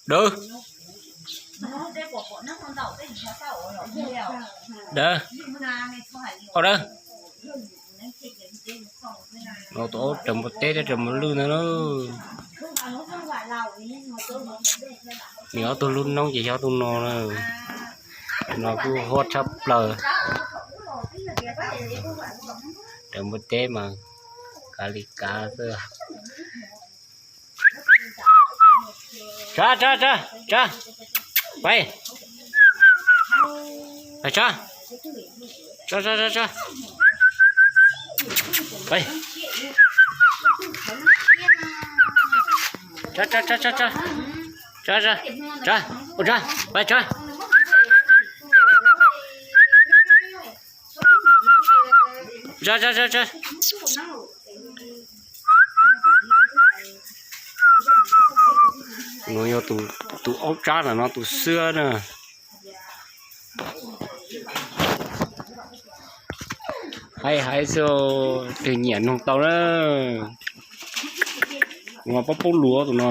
Dawb. Dawb. Au dawb. No tus aub raws npua teb thiab raws npua lwj ntag lauj. Nws ob tug lub noob ces yog tus no na. Tus no kuj huaj tshaj plaws. Raws npua teb mas kav li kav xwb. Tsa, tsa, tsa, tsa. Pais. Tsa. Tsa, tsa, tsa, tsa. Pais. Tsa, tsa, tsa, tsa, tsa. Tsa, tsa, tsa. Ua tsa, pais tsa. Tsa, tsa, tsa, tsa. No yog tus aub tsab ntawm no tus xwb na. Hais hais xwb, twg nyiam nug tau na. Tus no paub paub lus tus no.